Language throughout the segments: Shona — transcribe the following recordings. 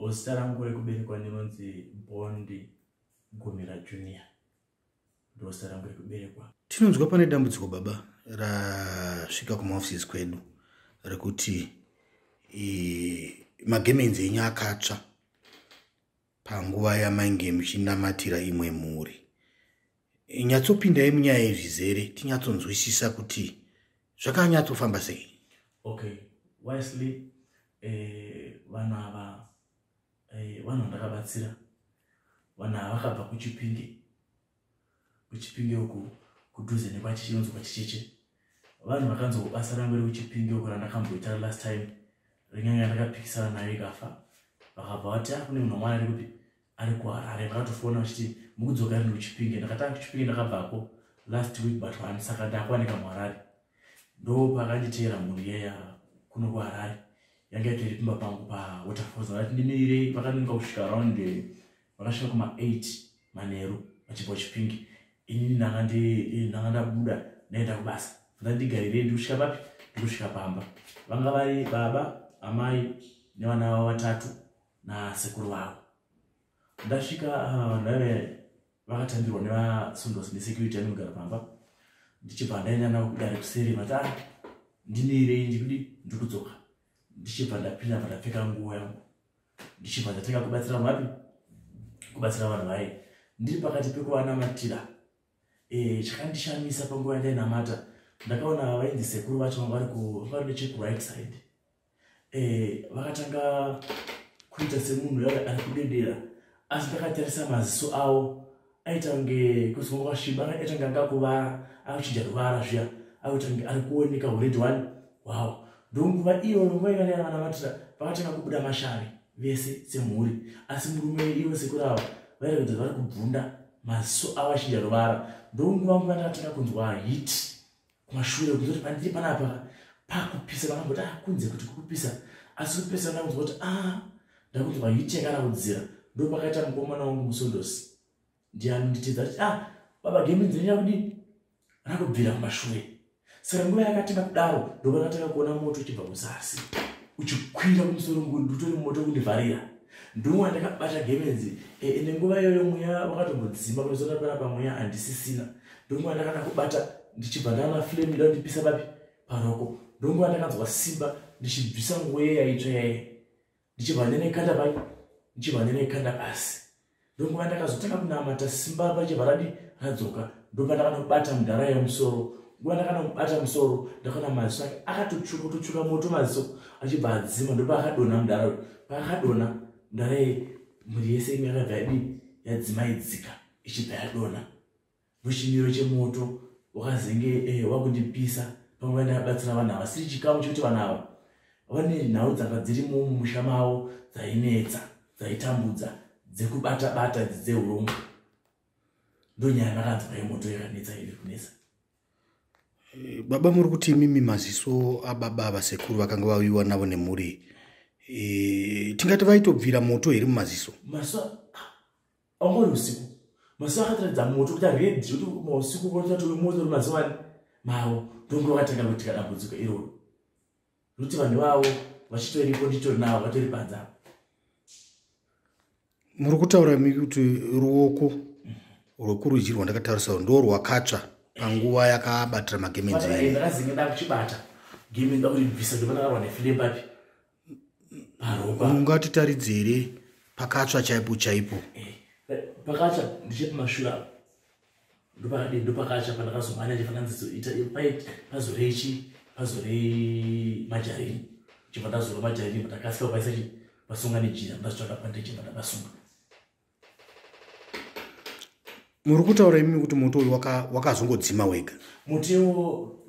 Zita rangu rekuberekwa ndinonzi Bond Gomera Junior. Ndozita rangu rekuberekwa. Tinonzwa pane dambudziko baba rasvika kumaofisi kwedu rekuti magemenzi enyu akatsva panguva yamainge muchinamatira imwe mhuri. Nyatsopindai munyaya yezvizere tinyatsonzwisisa kuti zvakanyatsofamba sei. Okay, wisely vanhu ava vanhu vandakabatsira, vanhu ava vakabva kuChipinge, kuChipinge uku kudhuze nekwachinonzi kwaChicheche. Vanhu vakanzwa basa rangu rekuChipinge uku randakamboita last time renyanga ndakapikisana nayo ikafa, vakabva vati kune munhu wamwana ari kupi, ari kuHarare. Vakatofona vachiti mukudzoka rini kuChipinge? Ndakati kuChipinge ndakabvako last week but one, saka ndakuwanika muHarare. Ndo pakanditeera mhuri yaya kuno kuHarare, yanga itori pimba pangu paWaterfalls. Vakati ndimirirei, vakanonoka kusvika around, vakasvika kuma8 manheru vachibva kuChipinge. Inini ndanga ndabuda ndaenda kubasa, ndandigarirei ndikusvika papi, ndikusvika pamba. Vanga vari baba, amai nevana vavo vatatu nasekuru vavo. Ndasvika vanhu vaive vakatambirwa nevasondosi nesecurity anogara pamba. Ndichibva ndaenda navo kudare kuseri, vati ndimirei, ndikudi ndikudzoka. Ndichibva ndapinda, bva ndapfeka nguo yangu, ndichibva ndatanga kubatsira vapi, kubatsira vanhu vaye. Ndiri pakati pekuvanamatira, chakandishamisa panguva yandainamata, ndakaona vainzi sekuru vacho vanga vari nechekuright side, vakatanga kuita semunhu yave ari kudedera, asi ndakatarisa maziso avo aita kunge kuzonga kwasviba, aita kunge anga kuvara, akuchinja ruvara zviya, akuita kunge ari kuoneka ured one hwavo. Ndonguva iyoyo, nguva iyo yandavanamatira, vakatanga kubuda mashavi vese semhuri, asi murume ivo sekuru ava vairatidza vari kubvunda, maziso avo achinja ruvara. Ndonguva nguva ndakatanga kunzwa heat kumashure, kuzoti pandiri panapa pakupisa. Ndakamboti kunze kuti kukupisa, asi kupisa ndakunzwa kuti ndakunzwa heat yakaraudzira. Ndo pakaita mukomana wangu musondosi ndiye anonditidza kuti baba, gemenzi renyu rakudi rakubvira kumashure. Saka nguva yakatanga kudaro, ndopakatanga kuona moto uchibva kuzasi uchikwira kumusoro, nditori moto kundivharira. Ndonguva ndakabata gemenzi, ende nguva iyoyo mweya wakatombodzima kunosona panapa, mweya handisisina. Ndonguva ndakada kubata, ndichibva ndaona flame ida kundipisa papi, paroko. Ndonguva ndakanzwa simba ndichibvisa nguo iye yaitsva yaiye, ndichibva ndinoikanda pai, ndichibva ndinoikanda pasi. Ndonguva ndakazotanga kunamata, simba pachibva radi radzoka. Ndopandakanobata mudhara yemusoro. Nguva ndakanobata musoro, ndakaona maziso ake akatotsvuka, kutotsvuka moto maziso, achibva adzima. Ndopaakadonha mudhara uyu. Paakadonha mudhara iyi, mhuri yese imwe yakabva yadii, yadzimaidzika, ichibva yadonha. Ndochimiro chemoto wakazenge wakundipisa panguva yandakabatsira vanhu ava. Siri chikamu chekuti vanhu ava vane nhau dzanga dzirimo mumusha mavo dzainetsa, dzaitambudza, dzekubata bata, idzi dzeurombo. Ndonyaya makanzwa yemoto yakanetsa, iri kunetsa. Baba, muri kuti imimi maziso ababa vasekuru vakanga vauyiwa navo nemhuri, tingati vaitobvira moto here mumaziso? Maziso angori usiku, maziso akataridza moto kuita red, zvekuti mausiku unoita kuti moto uri maziso ani mavo. Ndonge vakatanga kuitika dambudziko iroro, nokuti vanhu vavo vachitoripo, nditori navo, vatori panze apo. Muri kutaura imi kuti ruoko rwekurudyi rwandakatarisa ndo rwakatsva panguva yakabatira magemenzi enyu? Ndakazinge ndakuchibata gemenzi, ndakuribvisa, ndopandakarwa neflame papi, paroko. Mungatitaridze here pakatsva chaipo chaipo? Pakatsva ndichepamashure apo, ndopakadii, ndopakatsva pandakazomhanya chifananidzo pazorechi, pazorei majarini, chibva ndazora majarini, ndakasika kupaisa chi pasunga nejira, ndazvitsvaka pandeche, ndapasunga. Muri kutaura imimi kuti moto uyu wakazongodzima wega? Moto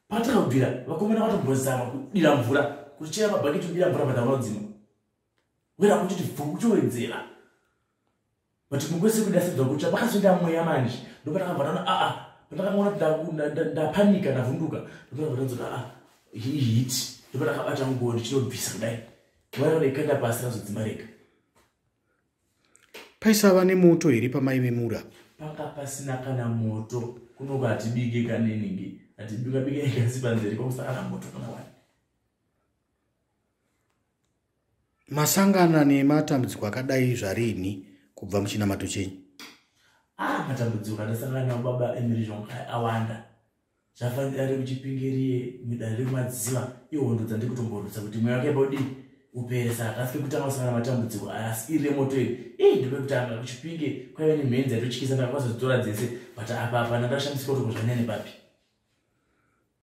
patakabvira, vakomana vatombozama kudira mvura, kuchera mabhaketi kudira mvura, pataunadzima wera kutoti kuchowedzera, but mukwese kuda kutsva pakazoenda mweya manje. Ndopatakabva ndaona pandakaona kuti ndapanika, ndavhunduka, ndopakabva ndanzoti heat. Ndopatakabata nguo ndichinobvisa kudai, mwana ikanda pasi, razodzima rega. Paisava nemoto here pamaive muri apa? Panga pasina kana moto. Kunoko hatibike kaneningi, hatibikabike gasi panzeri, kwakusa kana moto kana wani. Masangana nematambudziko akadai zvarini kubva muchinamato chenyu? Ah, matambudziko andasangana nawo baba emhirizhonga awanda. Zvafanira ari kuchipingeriye mudare rekumadziva ihondo dzandiri kutomborwisa kuti mweya wake bodii upere. Saka asi pekutanga kusangana matambudziko aya, asi iri remoto iri ii ndopekutanga. Kuchipinge kwaive nemheni dzaitotyisa, ndakakwanisa kudzitora dzese, but apa apa ndandashamisika kuti ko zvanyanya nepapi.